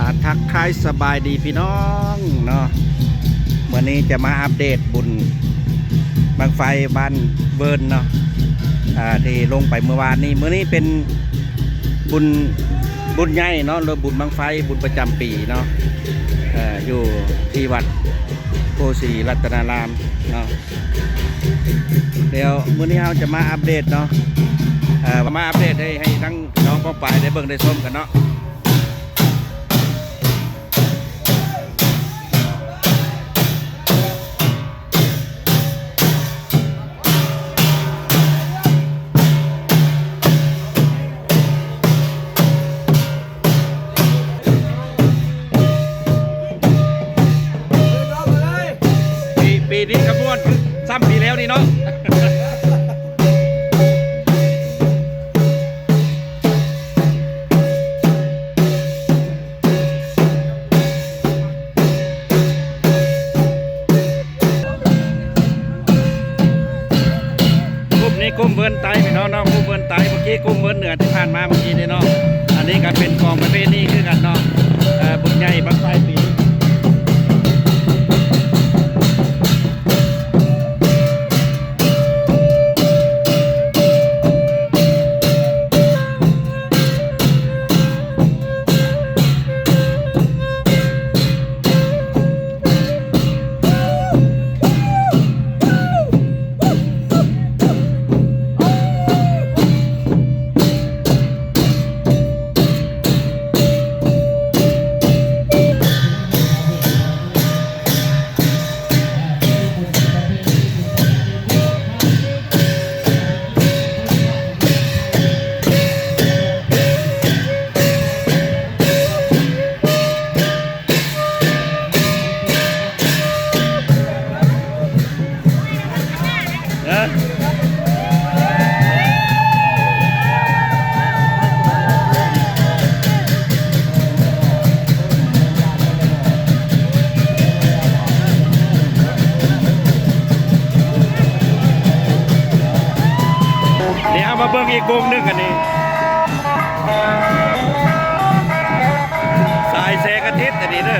ອ່າ ທັກທາຍສະບາຍດີພີ່ນ້ອງເນາະ, ມື້ນີ້ຈະມາອັບເດດບຸນບັ້ງໄຟບ້ານເວີນເນາະ ອ່າ ທີ່ລົງໄປມື້ວານນີ້. ມື້ນີ້ເປັນບຸນ ບຸນໃຫຍ່ເນາະ ຫຼືບຸນບັ້ງໄຟ ບຸນປະຈຳປີເນາະ ເອີ ຢູ່ທີ່ວັດໂພສີລັດຕະນາລາມເນາະ. ດຽວມື້ນີ້ເຮົາຈະມາອັບເດດເນາະ ເອີ ມາອັບເດດໃຫ້ ໃຫ້ທັງນ້ອງປ້ອງປາຍໄດ້ເບິ່ງໄດ້ຊົມກັນເນາະ. ປີ ປີນີ້ກະມ່ວນຄືຊ່ຳປີແລ້ວນີ້ເນາະ. ກຸ່ມນີ້ກຸ່ມເວີນໃຕ້ພີ່ນ້ອງເນາະ, ກຸ່ມເວີນໃຕ້ ເມື່ອກີ້ກຸ່ມເວີນເໜືອທີ່ຜ່ານມາເມື່ອກີ້ນີ້ເນາະ. ອັນນີ້ກະເປັນຂອງປະເພນີຄືກັນເນາະ ເອີ ບຸນໃຫຍ່ບັ້ງໄຟປີ ນີ້ເຮົາມາເບິ່ງອີກວົງໜຶ່ງ ອັນນີ້ ສາຍແສງອາທິດ ອັນນີ້ເດີ.